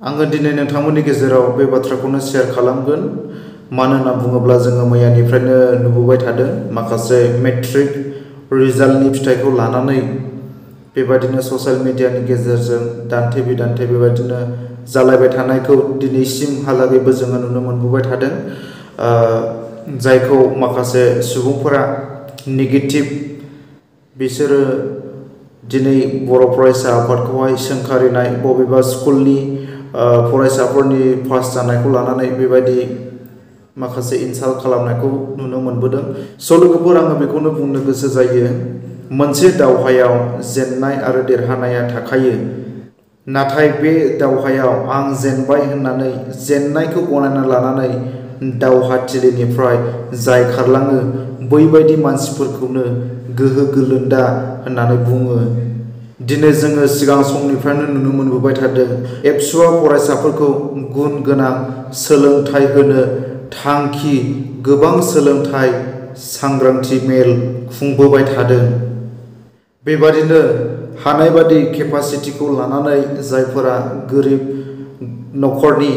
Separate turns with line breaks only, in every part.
आङो दिनै नोंथांमोननि गेजेराव बे बाथ्राखौनो शेयार खालामगोन मानो होनना बुङोब्ला जोङो मैयानिफ्रायनो नुबोबाय थादों माखासे मेट्रिक रिजाल्टनि फिथाइखौ लानानै बेबायदिनो ससियेल मिडियानि गेजेरजों दान्थे बिदान्थे बेबायदिनो जालायबाय थानायखौ दिनैसिमहालागैबो जोङो नुनो मोनबोबाय थादों जायखौ माखासे सुबुंफोरा नेगेटिभ बिसोरो दिनै बर' फरायसा आफादखौहाय सोंखारिनाय बबेबा स्कुलनि फरायसाफोरनि पास जानायखौ लानानै बेबायदि माखासे इनसाल्ट खालामनायखौ नुनो मोनबोदों। स' लोगोफोर आङो बेखौनो बुंनो गोसो जायो मोनसे दावहायाव जेननाय आरो देरहानाया थाखायो नाथाय बे दावहायाव आं जेनबाय होननानै जेननायखौ गनायना लानानै दावहाथिलिनिफ्राय जाय खारलाङो बैबायदि मानसिफोरखौनो गोहो गोलोन्दा होननानै बुङो। दिनै जोङो सिगां समनिफ्रायनो नुनो मोनबोबाय थादों एबसुआ फरायसाफोरखौ गुन गोनां सोलोंथाइ होनो थांखि गोबां सोलोंथाइ सांग्रांथि मेल खुंबोबाय थादों। बेबादिनो हानाय बादि केपासिटिखौ लानानै जायफोरा गोरिब न'खरनि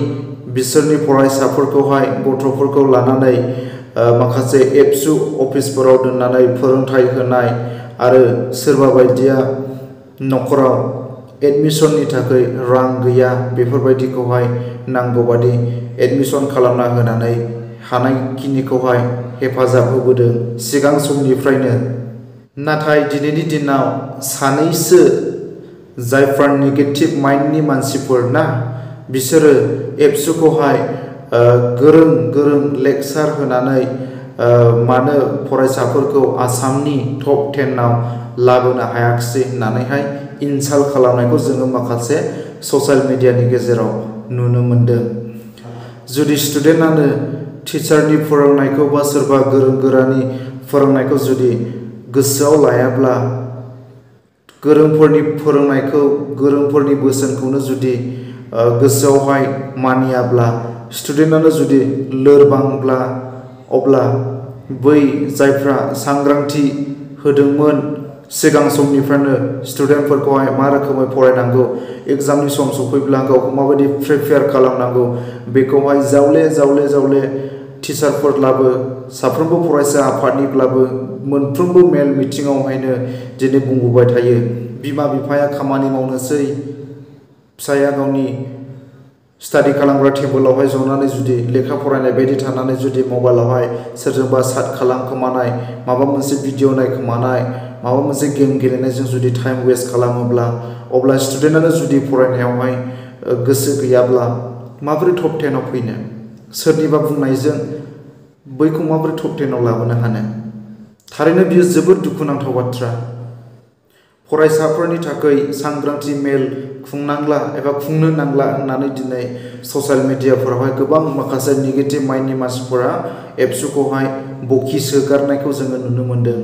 बिसोरनि फरायसाफोरखौहाय गथ'फोरखौ लानानै माखासे एबसु अफिसफोराव दोननानै फोरोंथाइ होनाय आरो सोरबा बायदिया न'खराव एडमिसननि थाखाय रां गैया बेफोरबायदिखौहाय नांगौबादि एडमिसन खालामना होनानै हानायखिनिखौहाय हेफाजाब होबोदों सिगां समनिफ्रायनो। नाथाय दिनैनि दिनाव सानैसो जायफ्रा नेगेटिभ माइन्डनि मानसिफोर ना बिसोरो एबसुखौहाय गोरों लेक्सार होनानै मानो फरायसाफोरखौ आसामनि टप 10आव लाबोनो हायाखिसै होननानैहाय इनसाल्ट खालामनायखौ जोङो माखासे ससियेल मिडियानि गेजेराव नुनो मोनदों। जुदि स्टुडेन्टआनो टिचारनि फोरोंनायखौ बा सोरबा गोरों गोरानि फोरोंनायखौ जुदि गोसोआव लायाब्ला गोरोंफोरनि फोरोंनायखौ गोरोंफोरनि बोसोनखौनो जुदि गोसोआवहाय मानियाब्ला स्टुडेन्टआनो जुदि लोरबांब्ला अब्ला बै जायफ्रा सांग्रांथि होदोंमोन सिगां समनिफ्रायनो स्टुडेन्टफोरखौहाय मा रोखोमै फरायनांगौ एग्जामनि सम सफैब्ला गावखौ माबायदि प्रिपेयार खालामनांगौ बेखौहाय जावले टिचारफोरब्लाबो साफ्रोमबो फरायसा आफादनिब्लाबो मोनफ्रोमबो मेल मिटिङावहायनो दिनै बुंबोबाय थायो बिमा बिफाया खामानि मावनोसै फिसाया गावनि स्टाडि खालामग्रा टेबोलावहाय जनानै जुदि लेखा फरायनाय बायदि थानानै जुदि मबाइलावहाय सोरजोंबा चाट खालामखोमानाय माबा मोनसे भिडिअ नायखोमानाय माबा मोनसे गेम गेलेनायजों जुदि टाइम वेस्ट खालामोब्ला अब्ला स्टुडेन्टआनो जुदि फरायनायावहाय गोसो गैयाब्ला माबोरै टप 10आव फैनो सोरनिबा बुंनायजों बैखौ माबोरै टप 10आव लाबोनो हानो। थारैनो बियो जोबोद दुखुनांथाव बाथ्रा। फरायसाफोरनि थाखाय सांग्रांथि मेल खुंनांला एबा खुंनो नांला होननानै दिनै ससियेल मिडियाफोरावहाय गोबां माखासे नेगेटिभ माइन्डनि मानसिफोरा एबसुखौहाय बखिसोगारनायखौ जोङो नुनो मोनदों।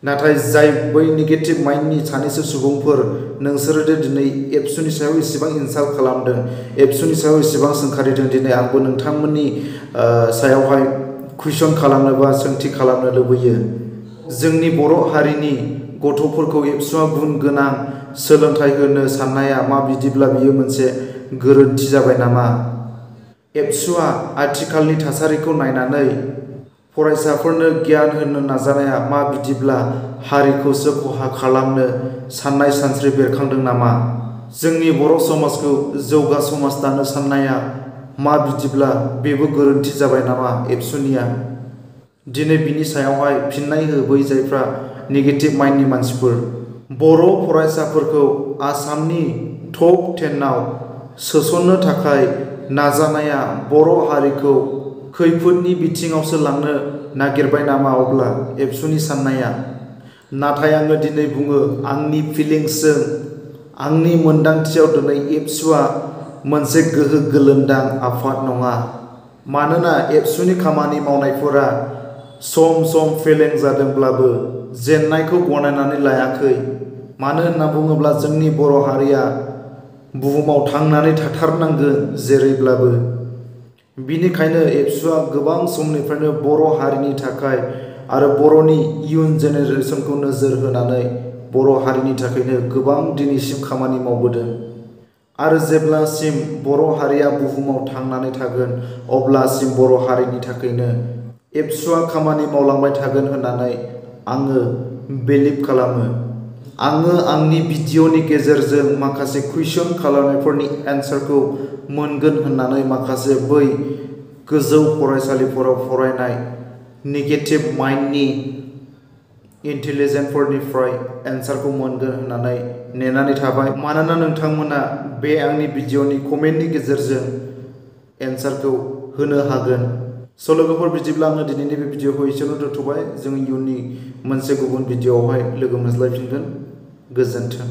नाथाय जाय बै नेगेटिभ माइन्डनि सानैसो सुबुंफोर नोंसोरो दिनै एबसुनि सायाव इसेबां इनसाल्ट खालामदों एबसुनि सायाव इसेबां सोंखारिदों दिनै आंबो नोंथांमोननि सायावहाय कुइसन खालामनो बा सोंथि खालामनो लुबैयो। जोंनि बर' हारिनि गथ'फोरखौ एबसुआ गुन गोनां सोलोंथाइ होनो साननाया मा बिदिब्ला बियो मोनसे गोरोन्थि जाबाय नामा? एबसुआ आथिखालनि थासारिखौ नायनानै फरायसाफोरनो गियान होनो नाजानाया मा बिदिब्ला हारिखौसो खहा खालामनो साननाय सानस्रि बेरखांदों नामा? जोंनि बर' समाजखौ जौगा समाज दानो साननाया मा बिदिब्ला बेबो गोरोन्थि जाबाय नामा एबसुनिया? दिनै बिनि सायावहाय फिननाय हो बै जायफ्रा नेगेटिभ माइन्डनि मानसिफोर। बर' फरायसाफोरखौ आसामनि टप 10आव सोसननो थाखाय नाजानाया बर' हारिखौ खैफोदनि बिथिङावसो लांनो नागिरबाय नामा अब्ला एबसुनि साननाया? नाथाय आङो दिनै बुङो आंनि फिलिंसजों आंनि मोन्दांथियाव दिनै एबसुआ मोनसे गोहो गोलोन्दां आफाद नङा। मानोना एबसुनि खामानि मावनायफोरा सम फेलें जादोंब्लाबो जेननायखौ गनायनानै लायाखै। मानो होनना बुङोब्ला जोंनि बर' हारिया बुहुमाव थांनानै थाथारनांगोन जेरैब्लाबो। बिनिखायनो एबसुआ गोबां समनिफ्रायनो बर' हारिनि थाखाय आरो बर'नि इयुन जेनेरेसनखौ नोजोर होनानै बर' हारिनि थाखायनो गोबां दिनैसिम खामानि मावबोदों। आरो जेब्लासिम बर' हारिया बुहुमाव थांनानै थागोन अब्लासिम बर' हारिनि थाखायनो एबसुआ खामानि मावलांबाय थागोन होननानै आङो बिलिभ खालामो। आङो आंनि भिडिअनि गेजेरजों माखासे कुइसन खालामनायफोरनि एन्सारखौ मोनगोन होननानै माखासे बै गोजौ फरायसालिफोराव फरायनाय नेगेटिभ माइन्डनि इन्टेलिजेन्टफोरनिफ्राय एन्सारखौ मोनगोन होननानै नेनानै थाबाय। मानोना नोंथांमोना बे आंनि भिडिअनि कमेन्टनि गेजेरजों एन्सारखौ होनो हागोन। स' लोगोफोर, बिदिब्ला आङो दिनैनि बे भिडिअखौ एसेयावनो दोनथ'बाय। जों इयुननि मोनसे गुबुन भिडिअआवहाय लोगो मोनज्लायफिनगोन। गोजोन्थों।